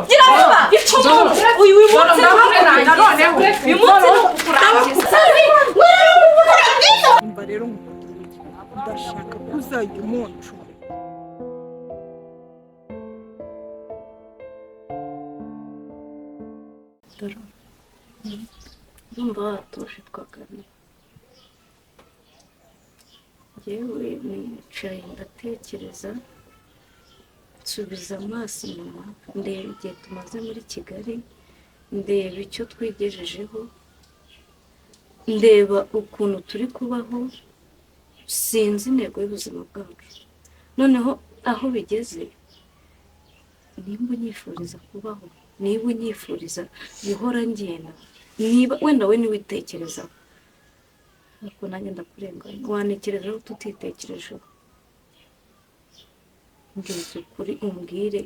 Gira vuba. Uyu munsi Noneho uyu munsi ni ukukurangiza. Umva rero nkubwire, ndashaka ko uzajya umuncura. Ndumva watuje twaganira. Njyewe nicaye ndatekereza, nsubiza amaso inyuma, ndeba igihe tumaze muri Kigali, ndeba icyo twigejejeho, ndeba ukuntu turi kubaho, sinzi intego y'ubuzima bwacu. Noneho aho bigeze, nimba unyifuriza kubaho, niba unyifuriza guhora ngenda, niba wenda we niwitekerezaho, ariko nanjye ndakurenganya, wanekerezaho tutitekerejeho. Mbwiza ukuri, umbwire.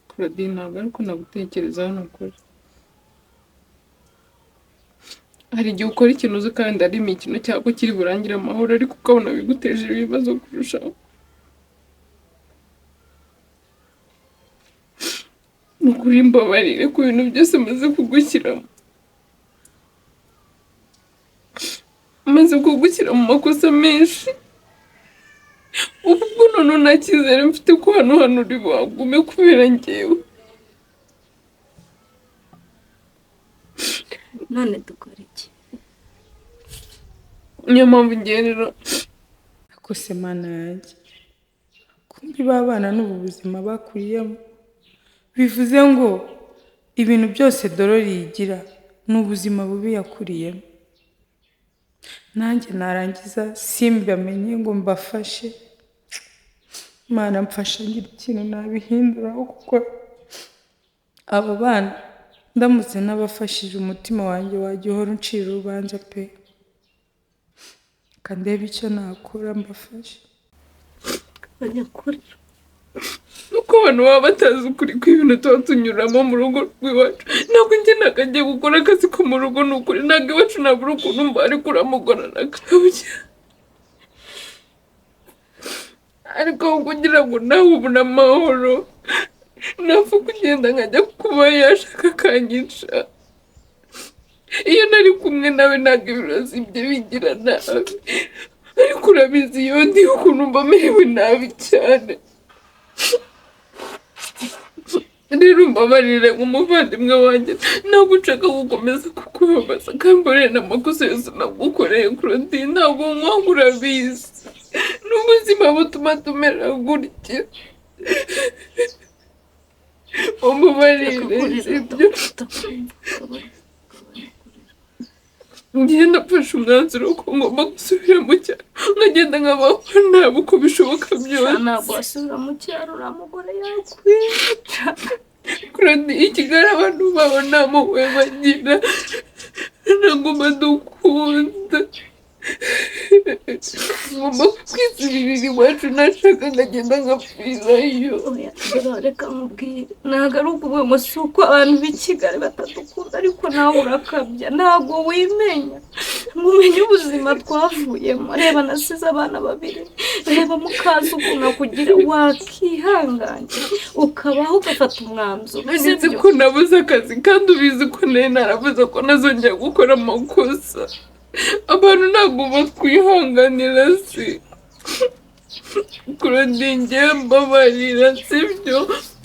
Claudine, ntabwo ariko nagutekerezaho, ni ukuri. Hari igihe ukora ikintu uzi kandi ari imikino cyangwa kiri burangire amahoro, ariko ukabona biguteje ibibazo kurushaho. Ni ukuri mbabarire ku bintu byose maze kugushyiramo. Maze kugushyira mu makosa menshi. Ubwo noneho nta cyizere mfite ko hano hantu uri buhagume kubera njyewe. None dukora iki? Niyo mpamvu ngiye rero. Akose Mana yanjye, kumbi babana n'ubu buzima bakuriyemo, bivuze ngo ibintu byose Dorori yigira ni ubuzima bubi yakuriyemo. Nanjye narangiza simbamenye ngo mbafashe. Mana mfasha ngira ikintu nabihinduraho, kuko abo bana ndamutse nabafashije umutima wanjye wajya uhora uncira urubanza pe. Reka ndebe icyo nakora mbafashe. Abanyakurira. Nuko abantu baba batazi ukuri kw'ibintu tuba tunyuramo mu rugo rw'iwacu. Ntabwo njye nakagiye gukora akazi ko mu rugo, ni ukuri. Ntabwo iwacu nabura ukuntu mba, ariko uramugorana akabya. Ariko aho kugira ngo nawe ubone amahoro, napfa kugenda nkajya kuba yashaka akanyica. Iyo nari kumwe nawe ntabwo ibirozi bye bigira nabi, ariko urabizi iyo ndi ukuntu mba merewe nabi cyane. Rero mbabarire nk'umuvandimwe wanjye, ntabwo nshaka gukomeza kukubabaza, kandi mbabarire n'amakosa yose nagukoreye Claudine, ntabwo nkwanga urabizi. N'ubuzima butuma tumera gutya. Umbabarire, sibyo? Ngiye ndafashe umwanzuro ko ngomba gusubira mu cyaro, nkagenda nkabaho nabi uko bishoboka byose. Ntabwo wasubira mu cyaro, uriya mugore yakwica. Claudine, i Kigali abantu baba nta mpuhwe bagira, ntabwo badukunda. Ngomba kwisubirira iwacu, nashaka nkagenda nkapfirayo. Oya, rero reka nkubwire, ntabwo ari ukuvuga ngo si uko abantu b'i Kigali batadukunda, ariko nawe urakabya, ntabwo wimenya ngo umenye ubuzima twavuyemo. Reba nasize abana babiri, reba mukaza ukuntu akugira, wakihanganye ukabaho ugafata umwanzuro. Nzi ko nabuze akazi, kandi ubizi ko nari narabuze ko nazongera gukora amakosa. Abantu ntabwo batwihanganira si. Claudine, njyewe mbabarira, sibyo?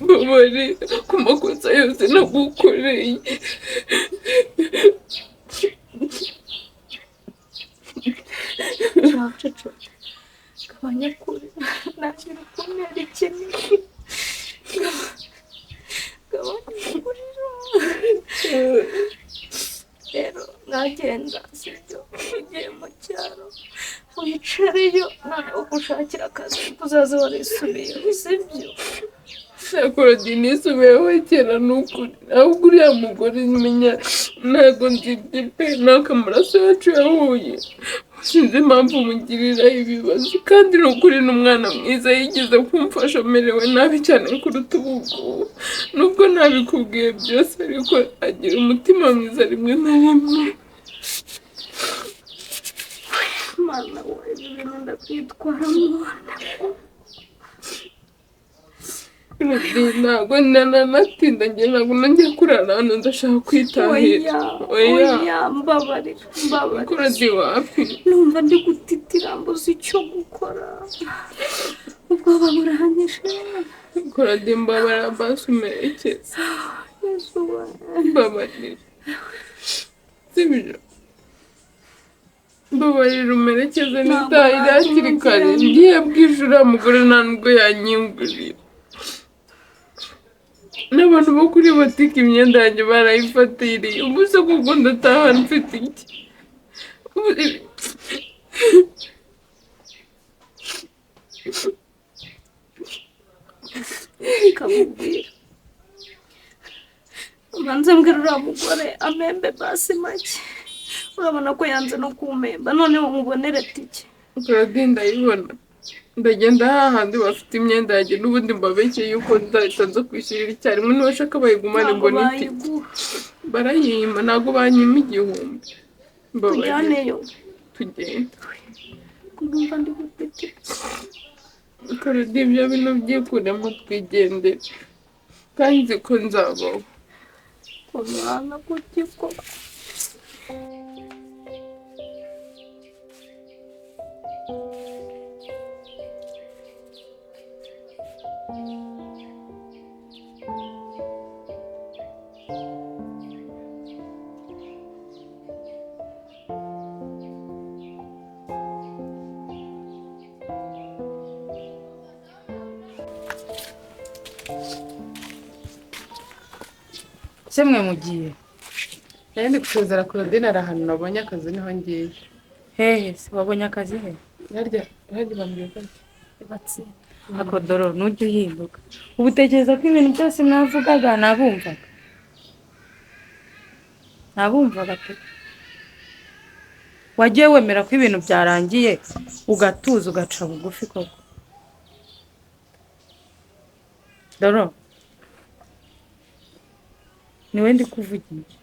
Mbabarira ku makosa yose nagukoreye. Gabanya kurira, nanjye uri kuntera ikiniga. Gabanya kurira. Rero nagenda, sibyo? Ugiye mu cyaro wicareyo, noneho ugushakira akazi uzaza warisubiyeho, sibyo? Claudine, nisubiyeho kera ni ukuri. Ahubwo uriya mugore menya ntabwo nzibye pe, ntabwo amaraso yacu yahuye. Sinzi impamvu mugirira ibibazo, kandi ni ukuri ni umwana mwiza, yigeze kumfasha amerewe nabi cyane kuruta ubu ngubu. Nubwo ntabikubwiye byose, ariko agira umutima mwiza rimwe na rimwe. Mana we, ibi bintu ndabyitwaramo. Ntabwo nanatinda, njye ntabwo nongeye kurara hano, ndashaka kwitahira. Oya, oya, mbabarira, mbabarira. Claudie, wapi. Numva ndi gutitira, mbuze icyo gukora, ubwoba buranyishe. Claudie, mbabara basi umerekeze. Yesu we. Mbabarira, sibyo? Mbabarira umerekeze nitahire hakiri kare. Ngiye bwije, uriya mugore nta nubwo yanyingurira, n'abantu bo kuri botike imyenda yanjye barayifatiriye. Ubu se kuko ndataha mfite iki? Kamubwira ubanze mbwira uriya mugore amembe basi make. Urabona ko yanze no kumpemba, noneho mubonere tike. Claudine, ndayibona, ndagenda hahandi bafite imyenda yanjye n'ubundi mbabeshye yuko nzahita nza kwishyurira icyarimwe. Nibashaka bayigumane. Ntabwo Mbona itike. Bayiguha. Barayimpa, ntabwo banyima 1000. Mbabarira. Tujyaneyo. Tugende. Numva ndi gutitira. Claudine, ibyo bintu byikuremo, twigendere, kandi nzi ko nzabaho. Umwana kuki ko Se mwe mugiye? Nari ndi gusezera Claudine, ari ahantu nabonye akazi, niho ngiye. Hehe se? Wabonye akazi he? Harya harya bambwiye ko batsinda. Akodoro, nujya uhinduka. Ubu utekereza ko ibintu byose mwavugaga nabumvaga? Nabumvaga pe. Wagiye wemera ko ibintu byarangiye, ugatuza, ugaca bugufi koko? Doro, niwe ndi kuvugisha.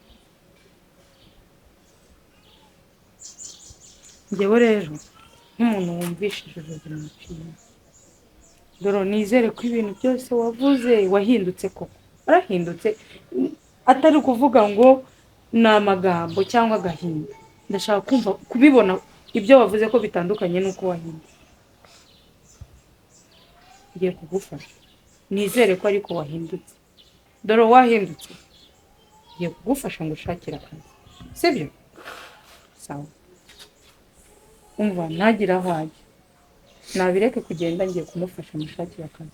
Njyewe rero nk'umuntu wumvishije ubuzima nciyemo, Doro, nizere ko ibintu byose wavuze wahindutse koko, warahindutse, atari ukuvuga ngo ni amagambo cyangwa agahinda. Ndashaka kumva, kubibona ibyo wavuze ko bitandukanye n'uko wahindutse. Ngiye kugufasha, nizere ko ariko wahindutse. Dore, wahindutse, ngiye kugufasha ngo ushakire akazi, sibyo? Sawa. Umva, ntagire aho ajya, nabireke kugenda, ngiye kumufasha mushakire akazi.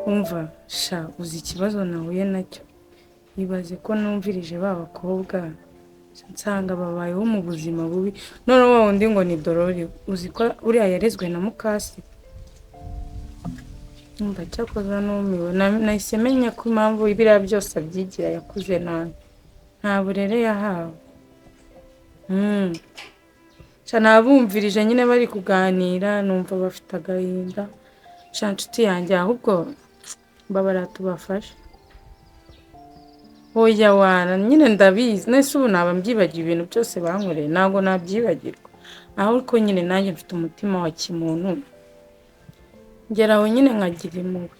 Umva sha, uzi ikibazo nahuye nacyo? Ibaze ko numvirije ba bakobwa, nsanga babayeho mu buzima bubi. Noneho wa wundi ngo ni Dorori, uzi ko uriya yarezwe na mukasi? Umva, cyakoza numiwe. Nahise menya ko impamvu biriya byose abyigira, yakuze nabi, nta burere yahawe. Sha, nabumvirije nyine bari kuganira, numva bafite agahinda. Sha nshuti yanjye, ahubwo mbabara tubafashe. Oya wana, nyine ndabizi nese ubu naba mbyibagiwe ibintu byose bankoreye? Ntabwo nabyibagirwa, ahubwo nyine nanjye mfite umutima wa kimuntu, ngera aho nyine nkagira impuhwe.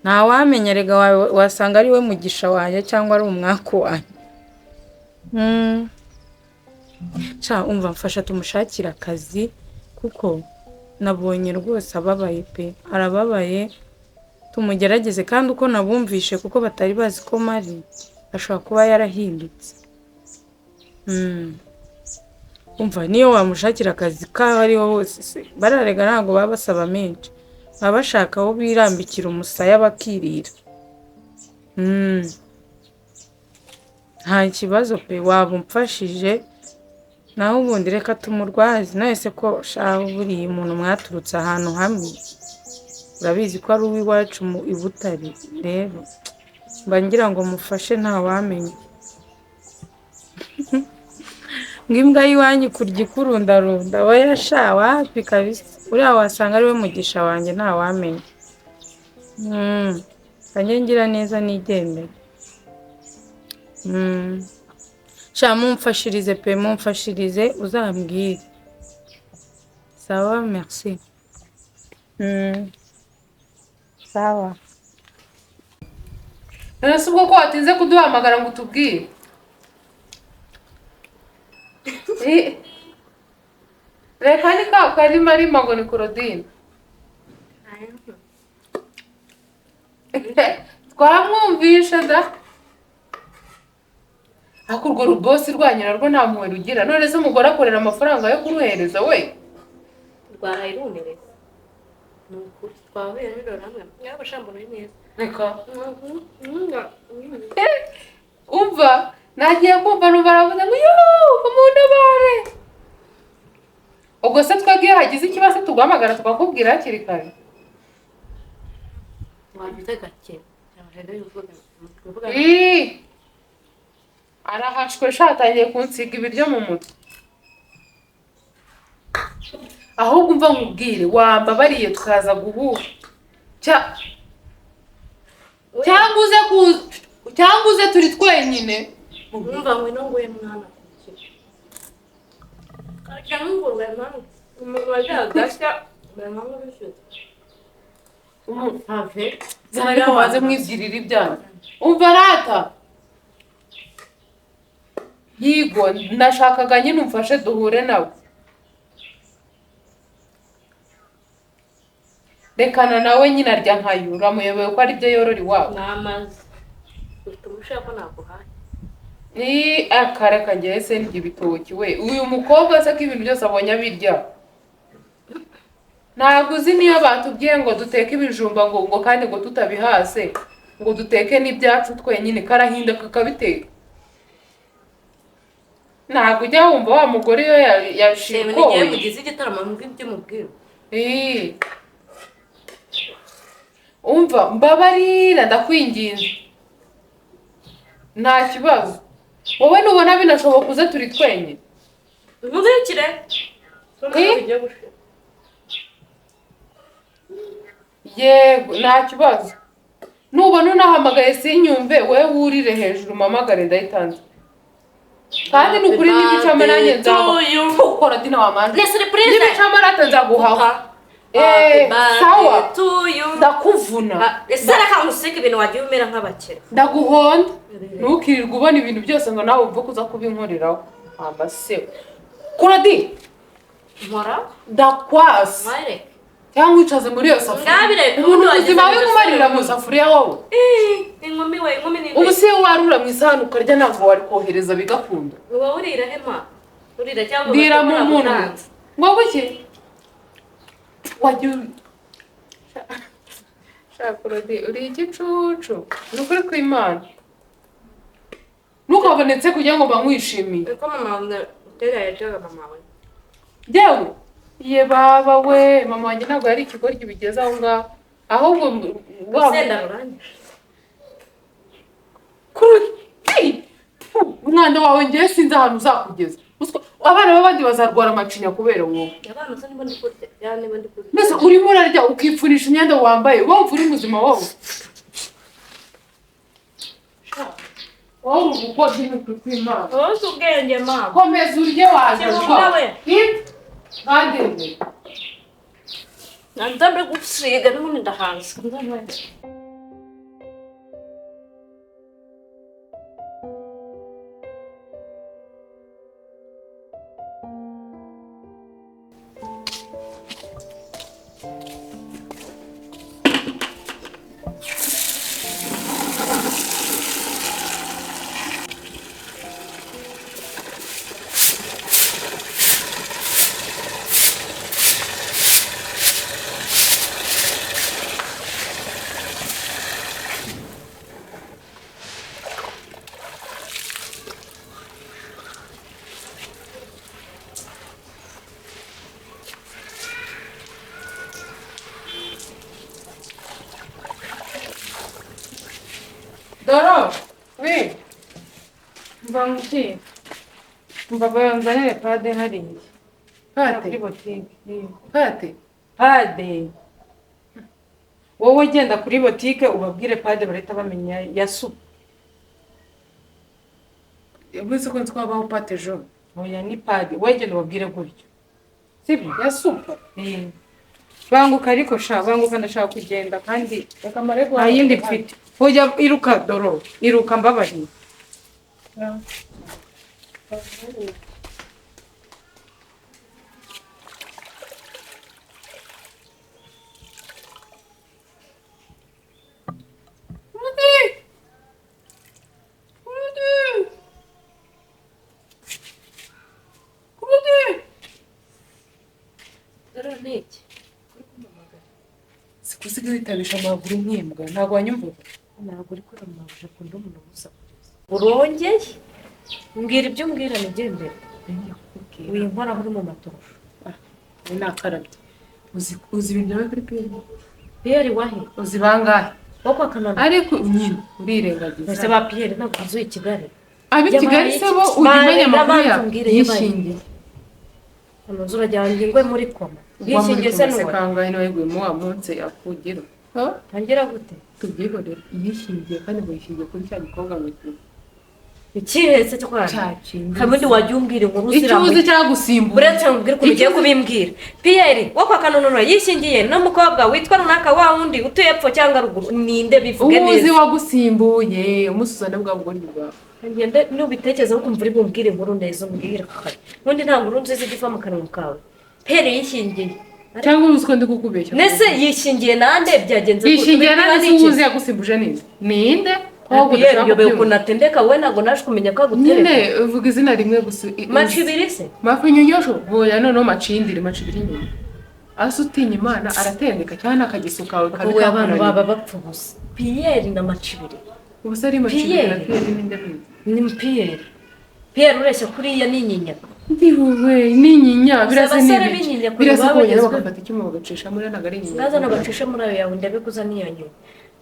Ntawamenya rega, wasanga ari we mugisha wanjye cyangwa ari umwaku wanjye. Sha umva, mfasha tumushakire akazi, kuko nabonye rwose ababaye pe, arababaye. Tumugerageze, kandi uko nabumvishe, kuko batari bazi ko mari, ashobora kuba yarahindutse. Umva, niyo wamushakira akazi kaho ariho hose se, bararega ntabwo baba basaba menshi, baba bashaka aho birambikira umusaya bakirira. Nta kibazo pe, waba umfashije. Naho ubundi reka tumurwaze. Nahise ko shaho, buriya umuntu mwaturutse ahantu hamwe, urabizi ko ari uw'iwacu mu i Butare, rero mba ngira ngo mufashe. Ntawamenya ngo imbwa y'iwanyu kurya ikurundarunda. Oya sha, wapi kabisa, uriya wasanga ari we mugisha wanjye, ntawamenya. Kanjye ngira neza nigendere. Sha mumfashirize pe, mumfashirize uzambwire. Sawa, merci. Sawa. None se ubwo ko watinze kuduhamagara ngo utubwire? Reka ni ka karima arimo ngo ni Claudine. Twamwumvisha da. Ariko urwo rubosi rwanyu narwo nta mpuhwe rugira. None se umugore akorera amafaranga yo kuruhereza we? Rwaraye runereza. Ni ukuri twahuye nijoro hamwe. Mwaba shambona uri neza. Reka. Umva nagiye kumva numva aravuze ngo yoo umuntabare. Ubwo se twebwe iyo hagize ikibazo tuguhamagara tukakubwira hakiri kare. Wabize gake. Arahashwe sha atangiye kunsiga ibiryo mu mutwe. Ahubwo umva nkubwire wambabariye tukaza guhura. Cyangwa uze turi twenyine. Umva ngwino nguhe mwana. Cyangwa ngo mwana umuntu wajya mwana bishyuza. Have zana ariko waze mwibwirira ibyanyu. Umva rata. Yigo nashakaga nyine umfashe duhure nawe. Rekana nawe nyine arya nkayo uramuyobewe ko ari byo yorora iwabo. Namaze. Ufite umushaka naguhaye. Ni akare kanjye se ndya ibitoki we. Uyu mukobwa se ko ibintu byose abonye abirya. Ntabwo uzi niyo batubwiye ngo duteke ibijumba ngo kandi ngo tutabihase ngo duteke n'ibyacu twenyine karahinda kakabiteka. Ntabwo ujya wumva wa mugore iyo yashikoye. Mugize igitaramo mbwibyo mubwira. Umva mbabarira ndakwinginze. Nta kibazo. Wowe nubona binashoboka uze turi twenyine. Muzikire. Yego nta kibazo. Nubona unahamagaye sinyumve wewe wurire hejuru mamagare ndayitanze. Kandi nukuri n'ibicama nanjye nzagukora dina wamanje. N'ibicama rata nzaguhaho. Sawa. Ndakuvuna. Ese reka nkuseke ibintu wagiye umera nk'abakire. Ndaguhonda. Ntukirirwe ubona ibintu byose ngo nawe uvuke uza kubinkoreraho. Amase. Kuradi. Nkora? Ndakwasa. Cyangwa wicaze muri iyo safuriya. Umuntu muzima we kumarira mu safuriya wowe. Inkumi we, inkumi ni. Ubu se warura mu isahani ukarya ntabwo wari kohereza bigakunda. Uba urira hema. Urira cyangwa ndira mu muntu. Ngo buki? Wajya Shakurodi uri igicucu. Ni ukuri kw'Imana. Ntukabonetse kugira ngo bankwishimiye. Uko mama wawe utera yajaga mama wawe. Yewe ye baba we mama wanjye ntabwo yari ikigoryi bigeze aho ngaho. Ahubwo Kurudi umwana wawe ngiye sinzi ahantu uzakugeza. Abana b'abandi bazarwara amacinya kubera wowe. Abana se niba ndi kurya, ya niba ndi kurya. Mbese urimo urarya ukipfunisha imyenda wambaye, wumva uri muzima wowe. Wowe uri gukora ibintu kw'Imana. Wowe uzi ubwenge mama. Komeza urye waje. Kandi ndambe gusiga n'ubundi ndahanze. Doro, oui. Mva mva banzanire pade hariya. Pade? Kuri botike. Pade? Pade. Wowe genda kuri botike ubabwire pade barahita bamenya ya supu. Yavuze ko twabaho pate jaune. Oya ni pade, wowe genda ubabwire gutyo. Sibyo? Ya supu. Banguka ariko sha, banguka ndashaka kugenda kandi Reka mare nta yindi mfite. Oya iruka doro, iruka mbabariye. Sikusiga witabisha amaguru nk'imbwa, ntabwo wanyumvaga. Ntabwo uri kuramabuje kunda umuntu umusakuriza. Urongeye mbwira ibyo umbwira nigendere. Winkoraho uri mu matorosho. Nakarabye. Uzi ibintu byawe kuri Pierre? Pierre wahe? Uzi bangahe? Wo kwa Kanana. Ariko nyine urirengagiza. Ese ba Pierre ntabwo uzuye i Kigali. Abi Kigali se bo ujya umenya amakuru yabo? Yishingiye. Amazu urajyana ingwe muri koma. Yishingiye se nuwe. Kangahe niwe yaguyemo wa munsi akugira. Tangira gute? Tubyihorere. Yishingiye kandi ngo yishingiye kuri cya gikobwa ngo ikihetse cyo kwana. Kabundi wajya umbwira inkuru zirambuye. Icyuzi cyagusimbura. Uretse umbwira ukuntu ugiye kubimbwira. Pierre wo kwa Kanonoro yishingiye n'umukobwa witwa runaka wa wundi utuye epfo cyangwa ruguru ninde bivuge neza. Uzi wagusimbuye umusuzane bwa bugoryi bwawe. Ngende nubitekerezaho ukumva uri bumbwire inkuru neza umbwira. Ubundi nta nkuru nziza ijya iva mu kanwa kawe. Pierre yishingiye. Cyangwa uzi ko ndi kukubeshya. Nese yishingiye nande byagenze gute? Yishingiye nande se uzi yagusimbuje neza. Ninde? Yobe ukuntu atendeka wowe ntabwo naje kumenya ko agutereka. Nyine uvuga izina rimwe gusa. Macibiri se? Mafinyunyosho boya noneho macindiri macibiri nyine. Asa utinya Imana aratendeka cyane akagisuka kawe kabi. Wowe abantu baba bapfa ubusa. Pierre na Macibiri. Ubusa ari Macibiri na Pierre ninde bizi? Ni Pierre. Pierre ureshya kuriya ni inyinya. Ndiwe ni inyinya birasa ni birasa ko bagenda bagafata icyuma bagacisha muri ntabwo ari inyinya. Ngaza nabacisha muri ayo yawe ndabikuza niyo nyuma.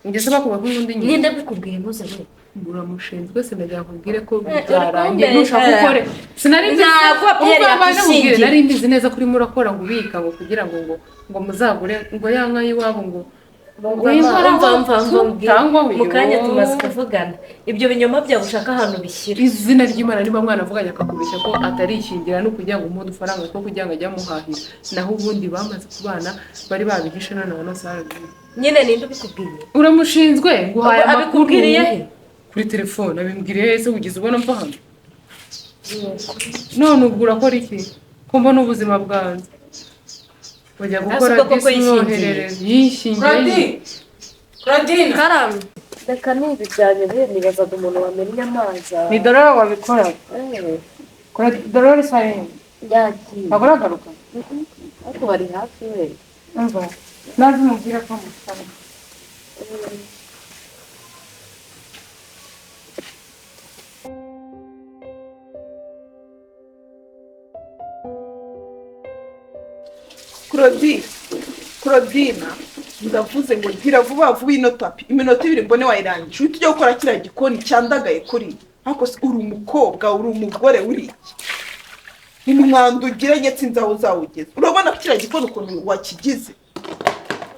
Ngeze bakuba nk'undi nyine. Ninde bikubwiye ntuze we. Uramushinzwe se ndagira nkubwire ko byarangiye nushaka ukore. Sinari mbizi ntabwo Pierre yakishingiye. Nari mbizi neza kuri murakora ngo ubika ngo kugira ngo ngo muzagure ngo ya nka y'iwabo ngo mu kanya tumaze kuvugana ibyo binyoma byawe ushaka ahantu bishyira. Izina ry'Imana niba mwana avuganye akakubeshya ko atarishingira no kugira ngo umuhe udufaranga two kugira ngo ajye amuhahira, naho ubundi bamaze kubana bari babihishe none abantu bose barabizi. Nyine ninde ubikubwiye? Uramushinzwe nguhaye amakuru. Abikubwiriye he? Kuri telefone abimbwiriye se ugize ubona mva hano? None ubwo urakora iki? Ko mbona ubuzima bwanjye bajya gukora dismwoherereza yishingiye. Claudine Karame reka nibi byanjye nibazaga umuntu wamennye amazi. Ni Dorore wabikora. Dorore saye yagiye. Agoragaruka. Ariko bari hafi we. Umva nazi mubwira ko musaba. Claudine ndavuze ngo gira vuba vuba ino tapi iminota ibiri mbone wayirangije uhita ujya gukora kiriya gikoni cyandagaye kuri ariko uri umukobwa uri umugore uri iki ni umwanda ugiranye sinzi aho uzawugeza urabona ko kiriya gikoni ukuntu wakigize.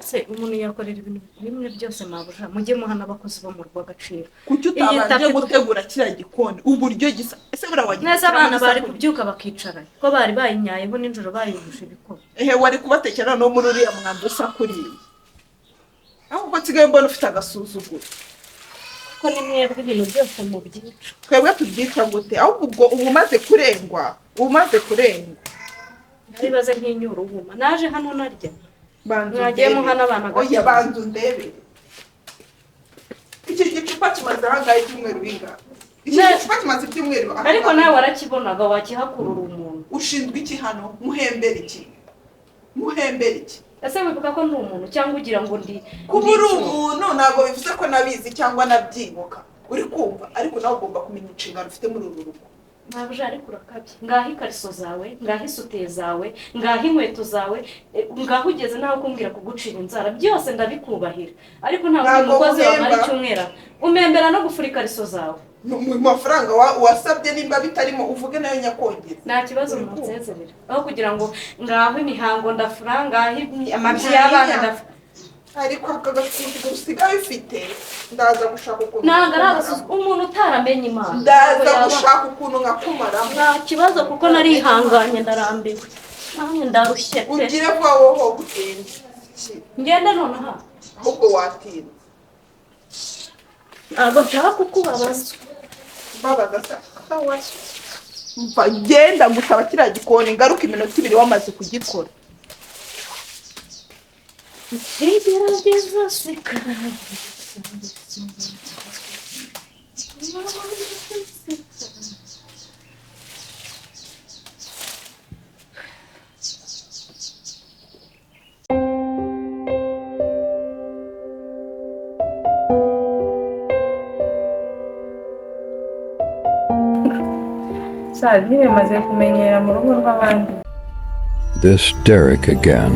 Se umuntu yakorera ibintu bimwe byose mabuja mujye muhana abakozi bo mu rw'agaciro. Kuki utabanje gutegura kiriya gikoni uburyo gisa ese buriya wagize neza abana bari kubyuka bakicara ko bari bayinyayeho nijoro bayujuje ibikoma. Ehe wari kubatekera no muri uriya mwanda usa kuriya ahubwo nsigaye mbona ufite agasuzuguro. Ko ni mwebwe ibintu byose mubyica. Twebwe tubyica gute? Ahubwo ubwo uba umaze kurengwa uba umaze kurengwa. Naribaze nk'inyura uhuma naje hano narya. Mwagiye muhana abana gato. Oya banza undebe. Iki gicupa kimaze ahangahe ibyumweru bingahe? Iki gicupa kimaze ibyumweru. Ariko nawe warakibonaga wakihakurura umuntu. Ushinzwe iki hano? Muhembera iki? Muhembera iki? Ese wibuka ko ndi umuntu cyangwa ugira ngo ndi kuba uri umuntu ntabwo bivuze ko nabizi cyangwa nabyibuka. Uri kumva ariko nawe ugomba kumenya inshingano ufite muri uru rugo. Mabuja ariko urakabye. Ngaho ikariso zawe, ngaho isutiye zawe, ngaho inkweto zawe, ngaho ugeze naho kumbwira kugucira inzara byose ndabikubahira. Ariko ntabwo umukozi wamara icyumweru umembera no gufura ikariso zawe. Mu mafaranga wasabye nimba bitarimo uvuge nayo nyakongeza. Nta kibazo munsezerera. Aho kugira ngo ngaho imihango ndafura, ngaho amabyi y'abana ndafura. Ariko aka gasuzuguro usigaye ufite, ndaza gushaka ukuntu Ntabwo ari nkakumaramo. agasuzuguro, umuntu utaramenye Imana Ndaza ntabwo yaba- gushaka ukuntu nkakumaramo. Nta kibazo, kuko narihanganye, ndarambiwe nanjye ndarushye pe. Ugire vuba wowe, ugende. Ngende nonaha? Ahubwo watinze. Ntabwo nshaka kukubabaza. Mbabaza se? Mva, genda gusaba kiriya gikoni, ngaruka iminota 2 wamaze kugikora. Igerageza seka. Sha, nyine maze kumenyera mu rugo rw'abandi. This Derek again.